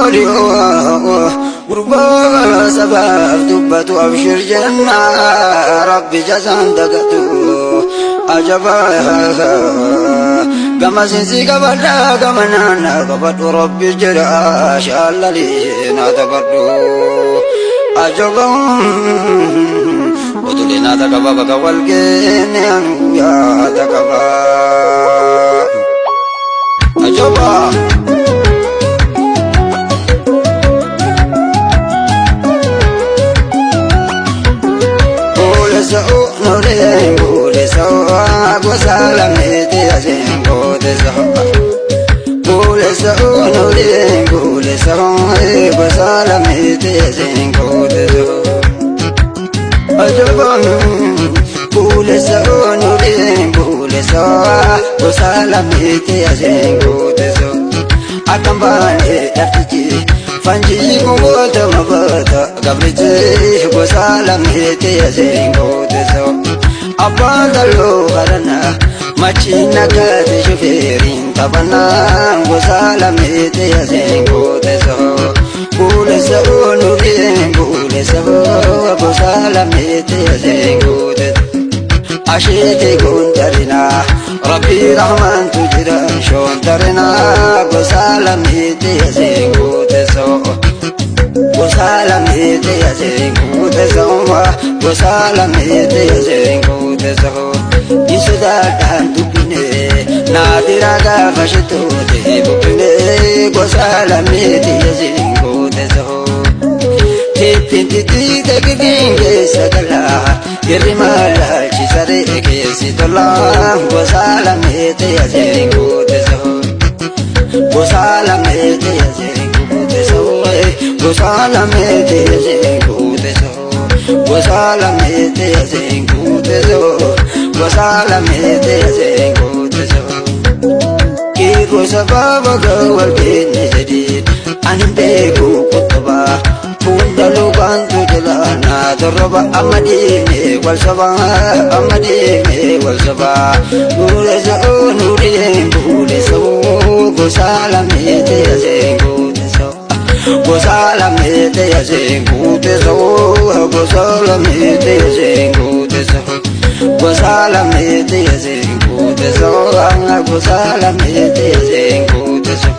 Odiyoo gurbaa sabaaf dubbatu abshir jenna rabbi jasaan dagatu ajaba gama sinsi qabadha gama naanna qabadhu rabbi jedha shaallalii na taphadhu ajaba utulee naa taqaba bakka wal geenne anu yaa taqaba ajaba. Akkam baanee daftichi fanjii goota mabaata gabrichi gosa lameeti asiin gooteso. Abbaan dalloo kadhannaa machiin naggaate shufeeriin taphannaa gosa lameeti asiin gooteso. Buulessa oolureen buulessa gosa lameeti asiin gooteso. Asheete goontarinaa rabbii rahmaantu jira shoontarinaa gosa lameeti asiin gooteso. Gosa lameeti asiin gooteso. Gosa lameeti asiin gooteso. Ni sodaadhaan dubbine naadira gaafa shitoote bubbine gosa lameeti asiin gooteso. Tittin tekitiin keessa galaa irri maalaalchisaree keessi tolaa gosa lameeti asiin gooteso. Gosa lameeti asiin gooteso. Gosa lameeti asiin gooteso. Gosa lameeti asiin gooteso. Gosa lameeti asiin gooteso. Kiiroo sababa wal keenya jedheen ani beeku qottobaa. Hunda lubaantu jala naa torroba amma deemee wal sabaa amma deemee wal sabaa. Buulessa oolureen buulessa gosa lameeti asiin gooteso. Gosa lameeti asiin gooteso. Gosa lameeti asiin gooteso. Gosa lameeti asiin gooteso. Gosa lameeti asiin gooteso.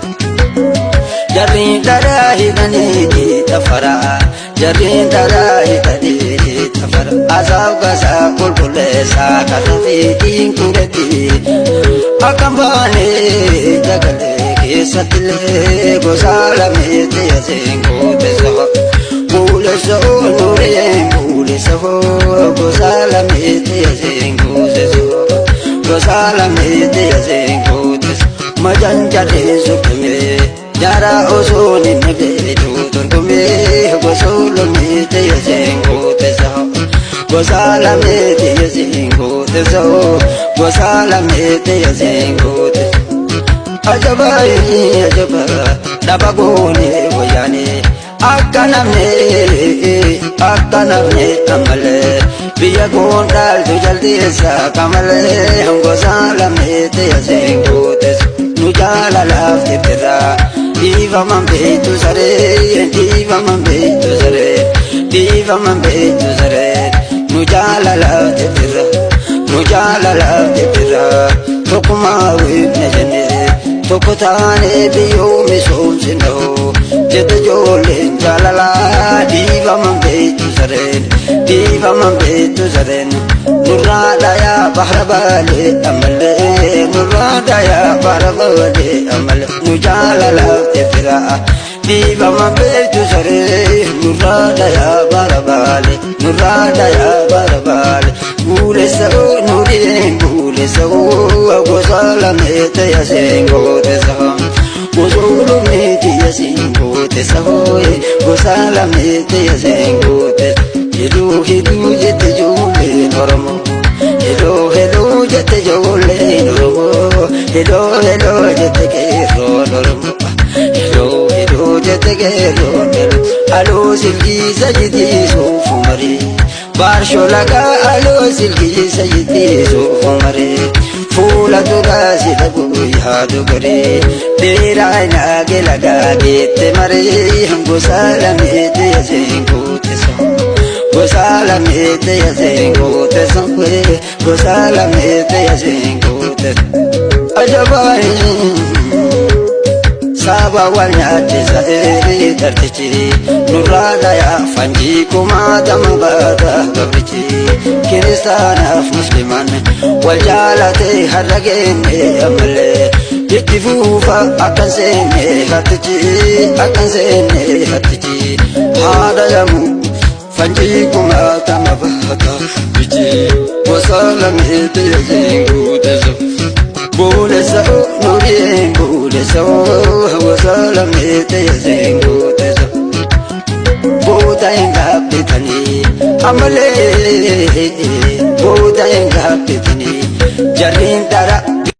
Jarriin dharaa hidhanii tafaraa. Jarriin dharaa hidhanii tafara. Asaaf gasaa qulqulleessaa karra fiixiin kuretti. Akkam baanee jagalee keessattillee gosa lameeti asiin gooteso. Buulessa oolureen buulessa gosa lameeti asiin gooteso. Gosa lameeti asiin gooteso. Majanjarree suphimee. Jara osoo hin beektu dorgomee gosa lameeti asiin gooteso. Gosa lameeti asiin gooteso. Gosa lameeti asiin gooteso. Ajaba ajaba dhaba goone wayyaane akka namni akka namni ammalee biyya koon dhaaltu jaldeessa kamalee gosa lameeti asiin gooteso. Nu jaalalaaf tirtiraa dhiifaman beektu saree dhiifaman beektu saree dhiifaman beektu saree nu jaalalaaf tirtira nu jaalalaaf tirtira tokkummaa wiifne jennee tokko taanee biyyoo misoomsinoo jette ijoolleen jaalalaa dhiifaman beektu sareen dhiifaman beektu sareen nurraa dhayaa bahra baalee ammallee nurraa dhayaa bahra baalee ammallee nu jaalalaaf tirtiraa dhiifaman beektu saree nurraa dhayaa bahra baalee nurraa dhayaa bahra baalee buulessa nureen buulessa gosa lameete asiin gootesa. Gosoolomneeti asiin gootesa gosa lameeti asiin gootesa. Hiduu hiduu jette ijoolleen Oromoo. Hiduu hiduu jette ijoolleen Oromoo. Hiduu hiduu jette qeerroon Oromoo. Hiduu hiduu jette qeerroon Oromoo. Aloo silkii sajitii suufu marii. Baarsho lagaa aloo silkii sajitii suufu marii. Fuula duraa si dhabu yaadu garii dhiiraa naage lagaa geette marii gosa lameete yaseen guutisa. Gosa lameete yaseen guutisa. Gosa lameete yaseen guutisa. Ajabaayi. Saba wal nyaachisa eeree tartichi nurraa dhayaa fanjii kumaatama baata gabrichi kiristaanaaf muslimaan wal jaalatee har'a geenne ammallee itti fuufa akkan seenne hattichi akkan seenne hattichi haadha yamu fanjii kumaatama baata bichi gosa lameete yasiin guutisa. Buulesa nuriin buulesa gosa lameete yasiin guutisa. Buuta hin gaabbitanii ammallee buuta hin gaabbitanii jarriin dara